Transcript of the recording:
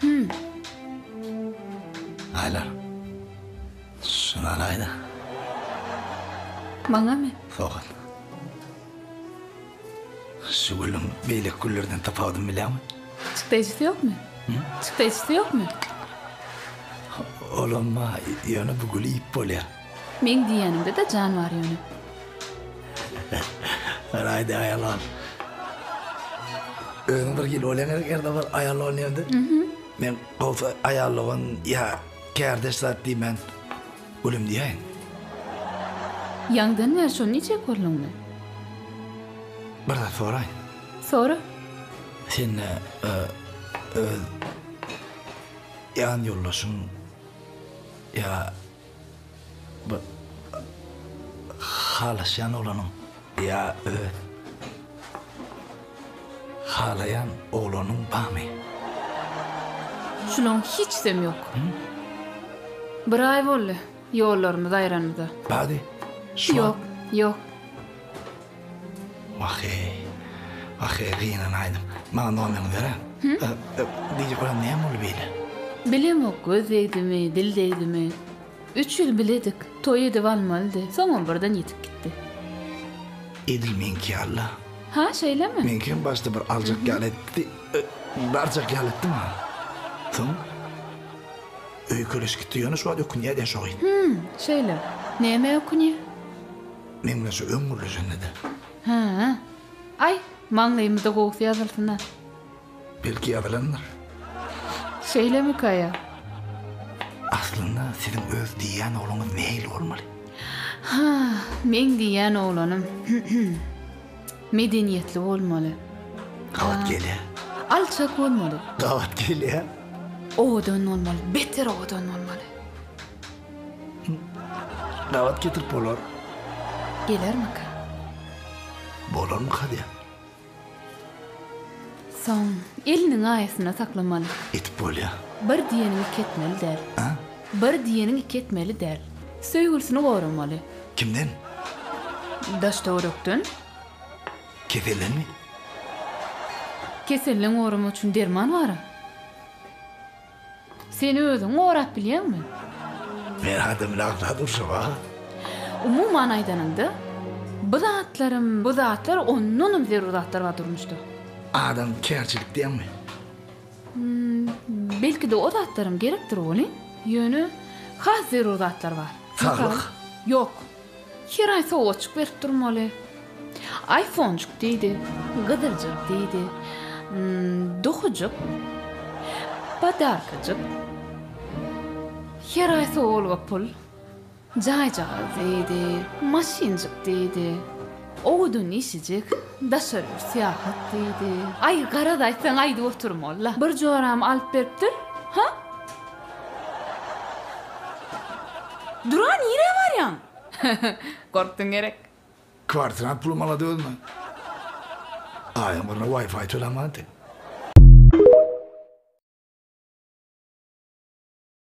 Hüm. Aýlar. Şuny alaý-da. Maňamy? Sowgat. Şu gülüň beýleki güllerden tapawudyny bilýäňmi? Çykdaýjysy ýokmy? Çykdaýjysy ýokmy? Olam bar, ýöne bu güli iýip bolýar. Meň diýýänimde-de jan bar ýöne. Alaý-da aýal ol. Özüň bir hili bolýaň gerek her sapar aýal ol diýende. Men gowsy aýal dogan ýa kärdeş zat diýmän gülüm diýäýin. Ýaňdan bäri şony diýjek bolduňmy? Bir zat soraýyn. Sora. Sende öz ýan ýoldaşyň ýa bir halaşýan oglanyň ýa öz halaýan oglanyň barmy? Şulaň hiçisem ýok. Bir aý boldy ýollarymyz aýranymyza. Bardy? Şu Ýok, ýok. Wah-eý, wah-eý, gynanaýdym. Maňa nomeriňi ber-ä. Diýjek bolam näme boldy beýle? Bilemok, göz degdimi, dil degdimi. Üç ýyl biledik, toý edip almalydy, soňam birden ýitip gitdi. Edil meňki ýaly-la. Ha, şeýlemi? Meňkem başda bir aljak ýaly etdi, barjak ýaly etdi maňa. Soň öýkeleşip gitdi, ýöne şu wagt ökünýär diýen şo gyz. Hüm, şeýle. Nämä ökünýär? Meň bilen şu öň gürleşende-de. Hä. Aý, maňlaýymyzda gowusy ýazylsyn-a. Belki ýazylandyr. Şeýlemika ýa? Aslynda siziň öz diýýän ogluňyz nähili bolmaly? Ha, meň diýýän oglanym medeniýetli bolmaly. Gabat gelýä. Alçak bolmaly. Gabat gelýä. Owadan bolmaly, beter owadan bolmaly. Gabat getirip bolar. Gelermika? Bolarmyka diýýän. Soň eliniň aýasynda saklamaly. Etip bolýa. Bir diýeniňi iki etmeli däl. A? Bir diýeniňi iki etmeli däl. Söýgülisini goramaly. Kimden? Daş-töwerekden. Keseldenmi? Keselden goramak üçin derman bar-a. Sen özüňi gorap bilýäňmi? Men adam bilen aňsat urşamok. Umuman aýdanyňda, bu zatlarym, bu zatlar ondanam zerur zatlar bar durmuşda. Adam kärçilik diýýäňmi? Belki-de o zatlaram gerekdir welin, ýöne has zerur zatlar bar. Saglyk? Ýok. Her aý sowgatjyk berip durmaly. Aýfonjyk diýdi, gyzyljyk diýdi, duhujyk, podarkajyk. Her aý sowalga pul, jaýjagaz diýdi, maşynjyk diýdi, owadan işijik, daşary ýurt syýahat diýdi. Aý, garaz aýtsaň aýdyp oturmaly-la. Bir joram alyp beripdir, ha? Dura nirä barýaň? Gorkduň gerek. Kwartirant pulum alady özüme. Aýyň birine Wi-Fi tölämän entek.